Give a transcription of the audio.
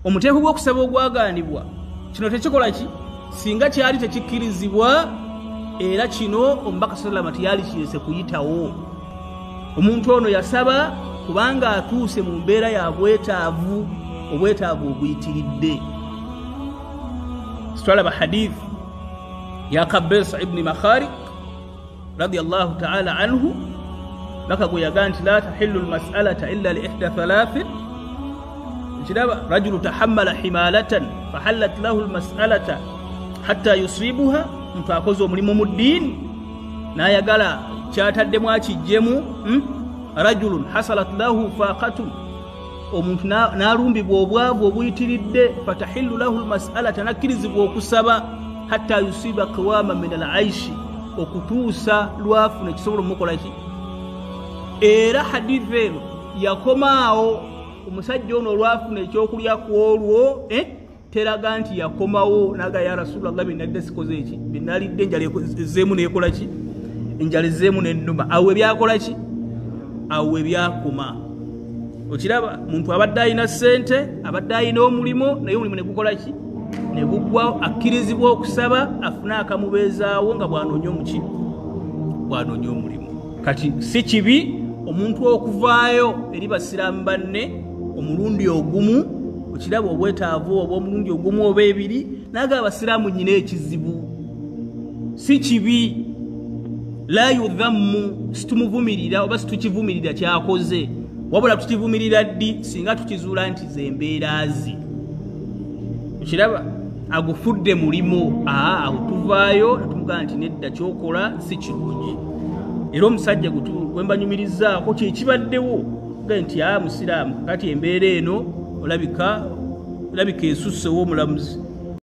Omuteeko gw'okusaba ogwagaanibwa kino tekikola ki? Singa kyali tekikkirizibwa, era kino omubaka sallama teyali kirese kuyitawo. Omuntu ono yasaba kubanga atuuse mu mbeera ya bwetaavu, obwetaavu obuyitiridde. Sitwalaba hadith ya Kabesa ibni Makharik radiyallahu ta'ala anhu, baka gwe yagaa nti la tahillu lmasalata illa li ihda thalathin. Kiraba rajulu tahammala himalatan fahallat lahu lmasalata hatta yusibuha, muntu akoze omulimu mu ddiini n'ayagala kyataddemu akiggyemu. Rajulun hasalat lahu faqatun, omuntu n'alumbibwa obwavu obuyitiridde, fatahillu lahu lmasalata, nakkirizibwa okusaba hatta yusiba qiwama min al aishi, okutuusa lwafuna ekisobola omukola ki. Era hadithi eno yakomaawo omusajja ono olwafuna ekyokulya ku olwo, teraga nti yakomawo naga ya Rasulallah byenalidde sikoze eki, byenalidde enjala ezzeemu neekola ki, enjala ezzeemu nennuma. Awo ebyakola ki? Awo ebyakoma. Okiraba muntu abadde alina ssente, abadde alina omulimu, naye omulimu ne gukola ki? Ne guggwawo. Akkirizibwa okusaba afune akamubeezaawo nga bw'anoonya omuki, bw'anoonya omulimu. Kati si kibi omuntu okuvaayo eri basiraamu banne omulundi ogumu, okiraba obwetaavu oba omulundi ogumu oba ebiri, naga abasiraamu nnyina ekizibu. Si kibi, la yudhammu, situmuvumirira oba situkivumirira kyakoze, wabula tukivumirira ddi? Singa tukizuula nti zembeera ze. Okiraba agufudde mulimu, awo tuvaayo netumugamba nti nedda, kyokola si kirungi. Era omusajja gwe mbanyumirizaako kyekibaddewo nti musiraamu kati embeera eno olabika esussewo omulamuzi.